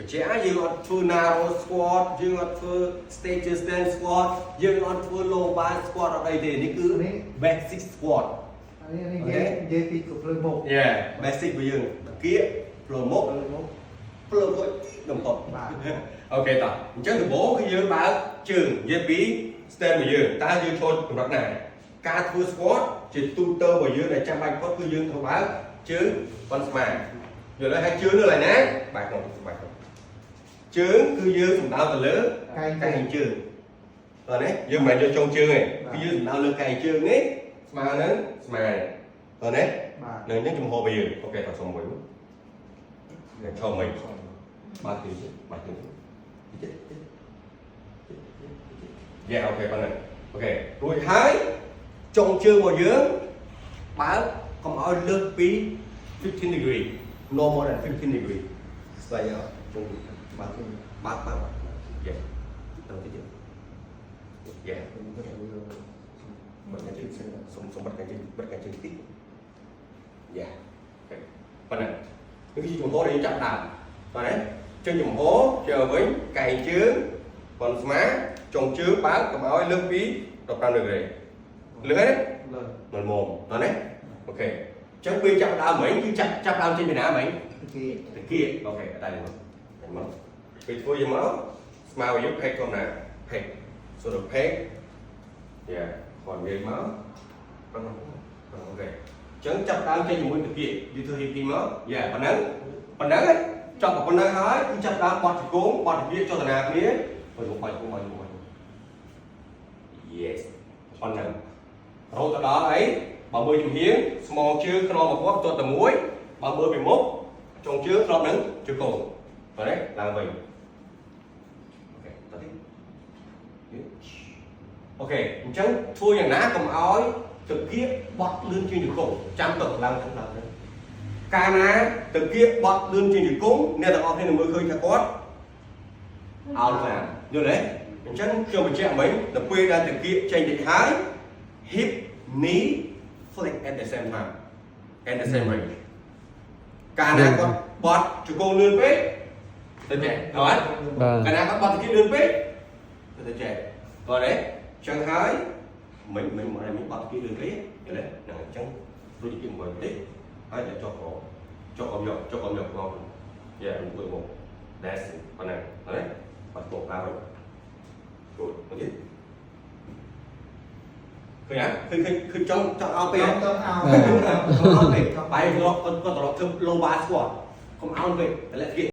បញ្ជាក់យើងអត់ធ្វើ narrow squat យើងអត់ធ្វើ stage stand squat យើងអត់ធ្វើ low bar squat អត់អីទេនេះគឺ basic squat. នេះនេះនិយាយនិយាយពីភ្លើងមុខ Yeah, basic របស់យើងតាគៀកផ្លូវមុខ ភ្លើងមុខ ផ្លូវក្រោយបំផុត បាទ OK តោះអញ្ចឹងដំបូងគឺយើងបើកជើងនិយាយពី stand របស់យើងតើយើងចូលកម្រិតណាការធ្វើ squat ជាទូទៅរបស់យើងដែលចាំបាច់គាត់គឺយើងត្រូវបើកជើងប៉ុនស្មាយល់ហើយហើយជើងនៅឡើយណាបែកក្នុងបែកក្នុងជើងគឺយើងសំដៅទៅលើ កែង កែងជើងតោះនេះយើងមិនមែនយកចុងជើងទេគឺយើងសំដៅលើកែងជើងនេះស្មើនឹងស្មាតោះនេះ បាទ នឹងអញ្ចឹងចំហរបស់យើង OK តោះសុំមួយនេះឈរមិនបាទទីបាទទី yeah, OK ប៉ុណ្ណឹង OK រួចហើយចុងជើងរបស់យើងបើកកុំឲ្យលើសពី15 degree, no more than 15 degree. ស្អីអត់ចុងបើកបើកបើក yeah ទៅទៀត yeah បិទកាជើងសុំសុំបិទកាជើងបិទកាជើងតិច yeah, OK ប៉ុណ្ណឹងនេះគឺជាជំហរដែលយើងចាប់ដើមបាទទេជើងជំហរជើងវិញកែងជើងប៉ុនស្មាចុងជើងបើកកុំឲ្យលើសពី15 degree លឿនទេ លើ មិនមុំតោះណា OK អញ្ចឹងពេលចាប់ដើមមិញគឺចាប់ចាប់ដើមចេញពីណាមិញ គេ តាគៀក OK តែមកមកពេលធ្វើយកមកស្មើយើង pec ធម្មតា pec, so the pec, yeah គាត់វាមកប៉ុណ្ណឹង OK អញ្ចឹងចាប់ដើមចេញជាមួយតាគៀកយូធ្វើ hip មក yeah ប៉ុណ្ណឹងប៉ុណ្ណឹងចប់ប៉ុណ្ណឹងហើយគឺចាប់ដើមបត់ជង្គង់បត់តាគៀកចលនាគ្នាបើយកបាច់បាច់បាច់ yes ប៉ុណ្ណឹងរហូតទៅដល់អីបើមើលជំហៀងស្មងជើងខ្នងមកគាត់ទាត់តែមួយបើមើលពីមុខចុងជើងធ្លាប់នឹងជើងកូនបាទទេឡើងវិញ OK តោះទី OK អញ្ចឹងធ្វើយ៉ាងណាកុំឲ្យត្រកៀកបត់លឿនជាងជង្គង់ចាំទៅឡើងទៅឡើងទៅកាលណាត្រកៀកបត់លឿនជាងជង្គង់អ្នកទាំងអស់គ្នានឹងមើលឃើញថាគាត់អោនខ្លាំងយល់ទេអញ្ចឹងខ្ញុំបញ្ជាក់មិញដល់ពេលដែលត្រកៀកចេញតិចហើយ hip, knee flex at the same time, at the same rate. កាលណាគាត់បត់ជង្គង់លឿនពេកទៅចេះអត់ បាទ កាលណាគាត់បត់ត្រកៀកលឿនពេកទៅទៅចេះគាត់ទេអញ្ចឹងហើយមិនមិនមកមិនបត់ត្រកៀកលឿនពេកយល់ទេហ្នឹងអញ្ចឹងរួចត្រកៀកមួយបន្តិចហើយតែចុះក្រោមចុះក្រោមយកចុះក្រោមយកក្រោម yeah អង្គុយមក that's it ប៉ុណ្ណឹងហើយបាត់កឡើងវិញ good មកទៀតឃើញហ៎ឃើញឃើញឃើញចង់ចង់អោពេកហ៎ ចង់អោ ចង់អោពេកបាយគាត់គាត់គាត់ត្រឡប់ធ្វើ low bar squat កុំអោនពេកតម្លាក់គេ